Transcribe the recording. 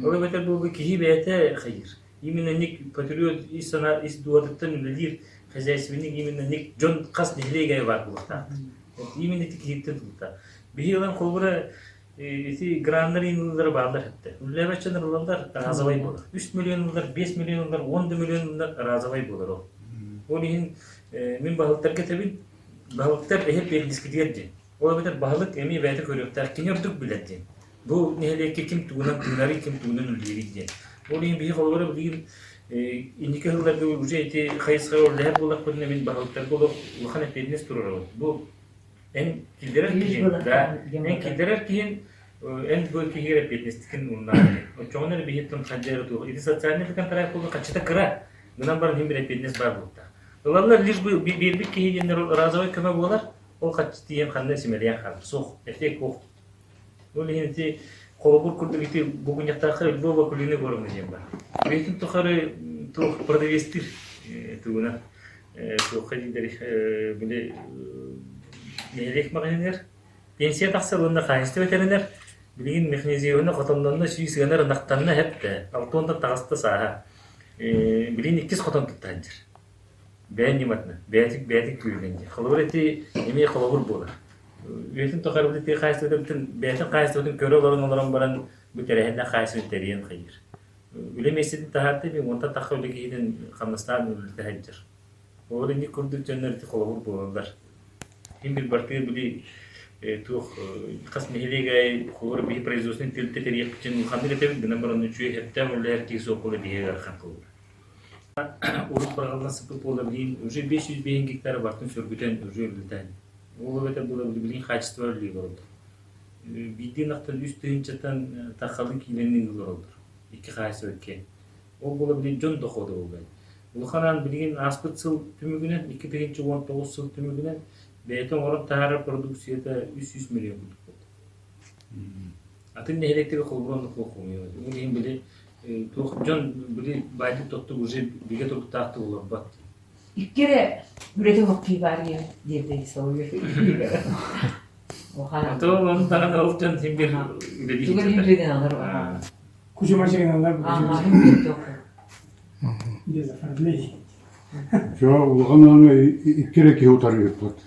Ол эбэтэр буолбу киһи бэйэтэ хайыыр. Именно ник патриот ис санаа ис дууһатыттан үлэлиир хозяйственник именно ник дьон хас нэһилиэгэ баар буолуохтаахтар. Именно ити киһиттэн тутулуктаах. Биһи ылан холобура ити граннар ыллара бааллар хэттэ. Үлэлээбэт дьон ылаллар разовай буолар. 3 миллион ыллар, 5 миллион ыллар, 10 да миллион ыллар разовай буолар ол. Ол иһин мин баһылыктарга этэбин, баһылыктар эһэ передискитигэр диэн. Ол эбэтэр баһылык эмиэ бэйэтэ көрүөхтээх, кини ордук билэр диэн. Бу нэһилиэккэ ким тугунан тыынарый, ким тугунан үлэлиирий диэн. Ол иһин биһи холобура билигин инники сылларга уже ити хайысхаҕа үлэлэһэр буоллахпытына мин баһылыктарга олох улахан эппиэтинэс туруорабын. Бу эн киллэрэр киһин, да, эн киллэрэр киһин эн бу киһигэр эппиэтинэстикин ууннаах диэн. Оччоҕуна эрэ биһиттэн ханжа эрэ туох. Ити социальный контракт буолла хаччыта кыра. Гынан баран иһин бир эппиэтинэс баар буолуохтаах. Ылаллар лишь бы биэрбит киһи диэннэр разовай көмө буолар, ол хаччы тиийэн ханна симэлийэн хаалар. Суох, эффект суох. Ол иһин ити холобур курдук ити бугунньахтаахха Львова Кулина Егоровна диэн баар. Бэйэтин тухары туох продавецтыыр тугунан туохха дииллэр били нэһилиэк маҕаһыыныгар пенсия тахсар уонна хаһаайыстыба тэринэр билигин механизированный хотоннонно сүүс ыанар ынахтанна эһэттэ алтыонтан таҕыста сааһа билигин иккис хотон тутта сылдьар бэйэн ньыматынан бэйэтик бэйэтик күүһүнэн диэн холобур ити эмиэ холобур буолар үйэтин тухары бу тыа хаһаайыстыбатын бэйэтин хаһаайыстыбатын көрө олорон олорон баран бу тэрээһиннээх хаһаайыстыбаны тэрийэн хайыыр үлэ миэстэтин таһаарда мин уонтан тахха үлэ киһитин хамнастаан үлэлэтэ сылдьар ол инник курдук дьоннор ити холобур буолаллар Мин бил бартыыр били туох хас нэһилиэгэ холобур биһи производственный тэрилтэ тэрийиэхпитин улаханнык этэбит гынан баран үчүгэй хэптээх үлэлэр киһи суох буола биһиги ыарахан холобур урут быраҕыллан сыппыт буола билигин уже 505 гектара бартын сөргүтэн уже үлэлэтэн ол эбэтэр буола билигин качество үлэлиир олордор биирдии ынахтан үс тыһыынчаттан таххалыы киилэни ылар олордор икки хаһаайыстыба иккиэн ол буола билигин дьон дохода буолбай улахан билигин ааспыт сыл түмүгүнэн 2019 сыл түмүгүнэн бэйэтэ оҥорон таһаарар продукцията 300 миллион курдук буолла Атын нэһилиэктэргэ холобур оннук суох хомуйар. Ол иһин били туох дьон били баайдык тоттук уже бигэ туруктаахтык олорбот. Икки эрэ үлэтэ хоккей баар диэн диэбитэ солуйар. Ото оны даҕаны ол дьон син бир үлэлии Кучума чыгыналар Без оформления. Чо улахан икки эрэ киһи утарыыппыт.